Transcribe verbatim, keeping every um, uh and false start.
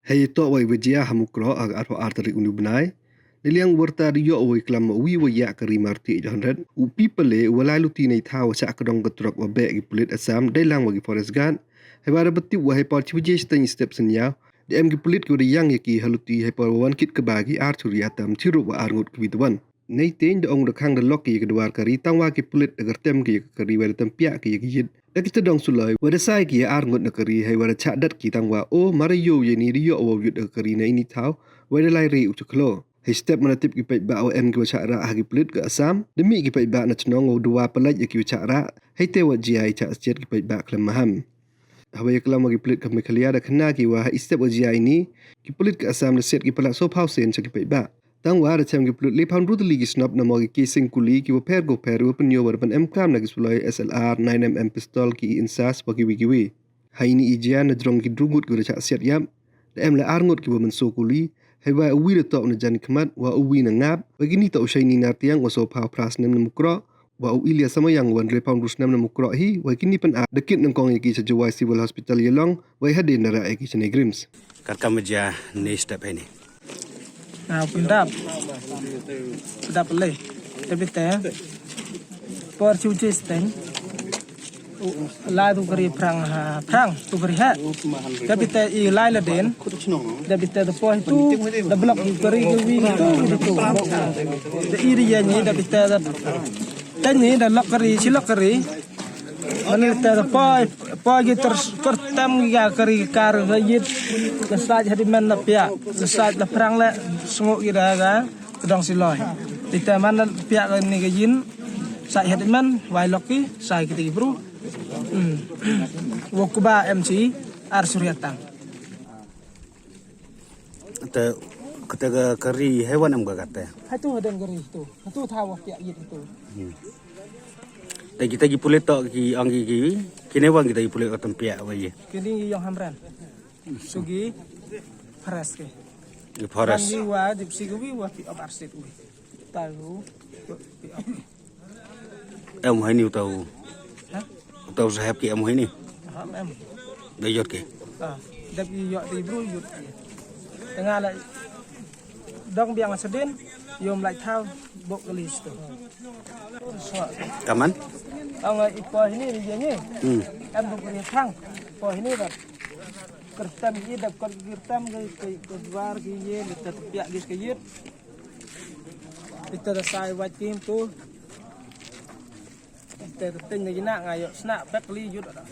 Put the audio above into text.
Hei toh wa i wa jia ha Mukroh ha ka arphaw ar tarik uni u bnai. Neiliang u warta da yoh wa i klam ma u wi wa ya ka ri Maruti eight hundred, u Pi Pale, u wa lai luti na i thaw wa chah ka dong ka truck wa beh ki pulit Assam dei lang wa ki forest guard. Hei wa da batip wa hei por chi waje steng i step synñiaw, da em ki pulit ki wa da yang ya ki ha luti hei por wa wan kit ka ba ki ar churi atam chirup wa ar ngut ki wi tawan. Nei teng da ong da khang da lok ki ya ka dwar ka ri, tang wa ki pulit da kyrtem ki ya ka ri wa da tympiah ki ya ka yit da ki tadong suloi, wa da sai ki ya ar ngut na ka ri, hei wa da chah dat ki tang wa o mara yow ya ni da yoh wa u yut da ka ri na ini thaw, wa da lai re u chaklo. Hei step mana tip ki paidbah wa em ki wa chah rah ha ki pulit ka Assam, da mih ki paidbah na chnong wa da wa palait ya ki wa chah rah, hei te wa jia i chah siat ki paidbah khlem maham. Hawa ya klam wa ki pulit ka Meghalaya da khana ki wa ha i step wa jia ini, ki pulit ka Assam da siat ki palat sophaw sen cha ki paidbah. Tang wa da chem ki pulit lephaw ynru tylli ki snop na mo ki casing kuli ki wa pher ko pher wa pynyoh wa da pyn em kam na ki suloi S L R, nine M M pistol, ki insas wa ki wi ki wi. Ha ini i jia na jrong ki ynru ngut ki wa da chah siat yap, da em le ar ngut ki wa mynsaw kuli, hei wa u wi da toh na jan khmat, wa u wi na ngap, wa kini toh u Shaini Nartiang wa sophaw phra snem na Mukroh, wa u Ilia Samayang wa lephaw ynru snem na Mukroh hi, wa kini pan a da kit nangkong ya ki cha Jowai Civil Hospital Yalong, wa i hadien da rah ya ki cha NEIGRIHMS. Katkam wa jia nei step hei ni. Na pyndap. Pyndap le. Te bit te. Por chu chi steng. U, lai tu ka ri phrang ha, phrang tu ka ri ha. Te bit te i lai la den. Te bit te da poi tu, da block tu ka ri ka wi tu, tu. Da i ri ya ni, te bit te da. Te ni da lok ka ri, chi lok ka ri. Mane te da poi, poi ki ter, ter tem ki ka ri ka kar ka yit, ka sait hadi men na pia, ka sait la phrang le, sngu ki da ka, ka dong siloi. Te te man na pia ka ni ka yin, sait hadi men, wai lok ki, sai ki te ki bru. Hmm. Wa ku ba M C, ar suriatang. Te, kata ka, ka ri hei wan em ka kata. Hatu hadan ka ri tu. Hatu thaw wa pia yit tu. Hmm. Te kita ki pulit toh ki ong ki, ki, kine wan kita ki pulit ka tympiah wa ye. Kini yong Hamren. Sugi Paras ke. Ki Paras. Wan wi wa dip si wi wa pi op arsit wi. Tahu. Pi op. Em hei ni u tau. Ha? U tau saheb ki em hei ni. Ha, em. Da yot ki. Ah, dep i yot i bru yot ki. Tengah la dong biang sedin, yom lai thau, bok gelis tu. Kaman? Ang i po hini ni ni. Hmm. Em bok ni thang. Po hini da. Kyrtam i dep kyrtam ke, ke, ke dwar ke ye, le ta piak gis ke yit. Ita da sai wait kim tu. Ita da teng na jina nga yoh sna pek li yut da.